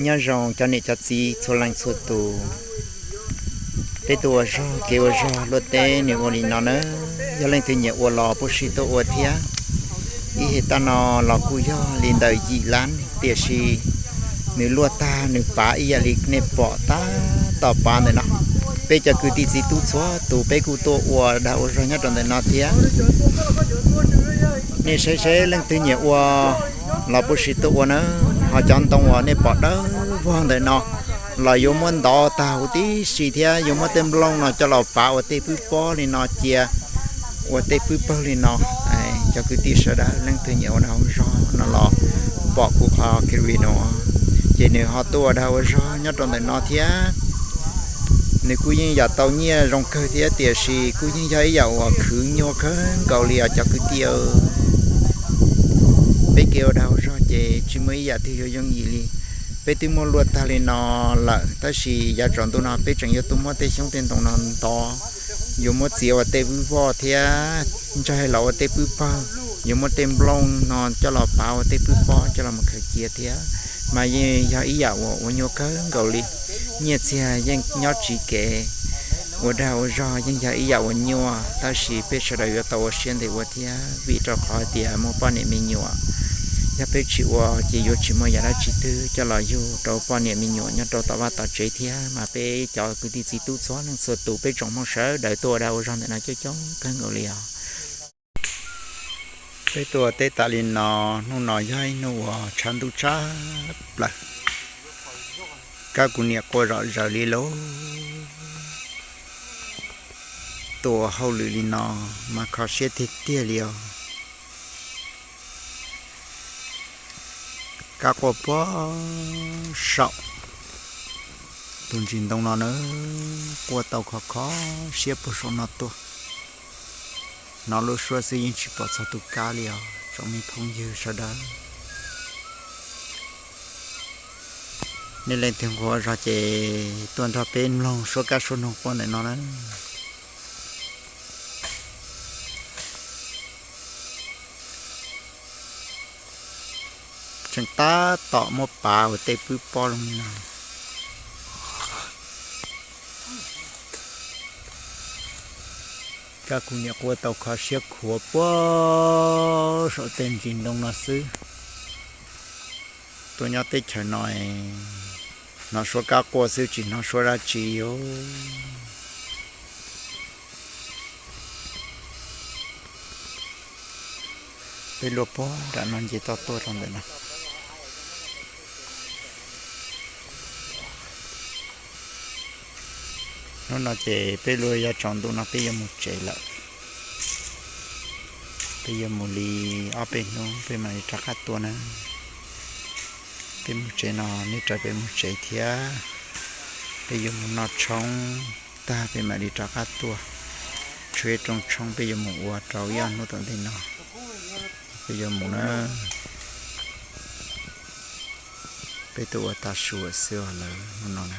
Nyob zoo cov niam cov txiv txhua leej txhua tus, peb tuaj ua zog kev ua zog luaj teb nws ua li no nawb. Yog leej twg nyiam ua los puas sib tuaj ua thiab. Ib hais tag no los kuj yog li ntawm yim lab, tiam sis nws luaj tag nws pav ib yam li nej pom tab tom pav ntawm no. Peb cov kwv tij txiv tub txhua tus peb kuj tuaj ua dag ua zog nyob rau ntawm no thiab. Nej saib seb leej twg nyiam ua los puas sib tuaj ua nawb. Ho cov ntoo uas nej pom dawb vog ntawm no los yuav muab ntov tag huv tib si thiab yuav muab tej nplooj no coj los pav ua tej pwb pob li no cia, ua tej pwb pawg li no. Cov kwv tij sawv daws leej twg nyiam ua dag ua zog no los pom kuv qhov clip no, ces nws ho tuaj ua dag ua zog nyob rau ntawm no thiab. Nws kuj yeej yam tau nyiaj zoo kawg thiab, tiam sis kuj yeej yog ib yam uas khwv nyuaj kawg nkaus li os cov kwv tij. Peb kev ua dag ua zog ces tsis muaj ib yam twg yuav yooj yim li. Peb twb muab luaj tag li no lawm, tab sis yav tsaus ntuj no peb tseem yuav tuaj muab tej xyoob tej ntoo no ntov, yuav muab txiav ua tej pwb pob thiab ntsaig los ua tej pwb pawg, yuav muab tej nplooj no coj los pav ua tej pwb pob coj los mus khaws cia thiab. Mas yeej yog ib yam uas ua nyuaj kawg nkaus li. Nyiaj txiag yeej nyob tsiv kev, ua dag ua zog yeej yog ib yam uas nyuaj, tab sis peb sawv daws yuav tau ua siab ntev ua thiab, vim rau qhov tias muaj poj niam me nyuam. Yog peb tsis ua ces yuav tsis muaj yam dab tsi twg coj los yug rau poj niam me nyuam nyob rau tom vaj tom tsev thiab. Mas peb cov kwv tij txiv tub txhua leej txhua tus peb tsoom Hmoob sawv daws tuaj ua dag ua zog ntawm no coob coob kawg nkaus li os. Peb tuaj teb tas li no, hnub no yog ib hnub uas tshav ntuj tshaj plaws. Kab kuv niam qua zom zaws li lauj. Tuaj ua hauj lwm li no mas kho siab tiag tiag li os. Kab qua puag saum tus ntsis ntoo no na, qua tau kho kho siab puag saum no tuaj. Hnov lub suab xwb yeej tsis pom txog tus kab li os tsoom me phooj ywg sawv daws. Nej leej twg nquag zog ces tuaj nrog peb mloog suab kab suab noog quaj ntawm no na. Tseem tab tom muab pav ua tej pwb pob zoo li no. Kab kuv niam qua tau kho siab khuav puag saum tej ntsis ntoo no xwb. Tuaj nyob teb chaws no hnov suab kab quaj xwb tsis hnov suab dab tsi os. Peb luaj puag nram no nce toj tuaj rau ntawm no. Hnub no ces peb luaj yav tsaus ntuj no peb yuav mus tsev lawm. Peb yuav mus li ob peb hnub peb mam li rov qab tuaj na. Peb mus tsev no nej raws peb mus tsev thiab. Peb yuav mus noj tshoob tag peb mam li rov qab tuaj. Tshuav ib rooj tshoob peb yuav mus ua rau ib ob hnub tom ntej no. Peb yuav mus na. Peb tuaj ua tav su xwb os lawm hnub no na.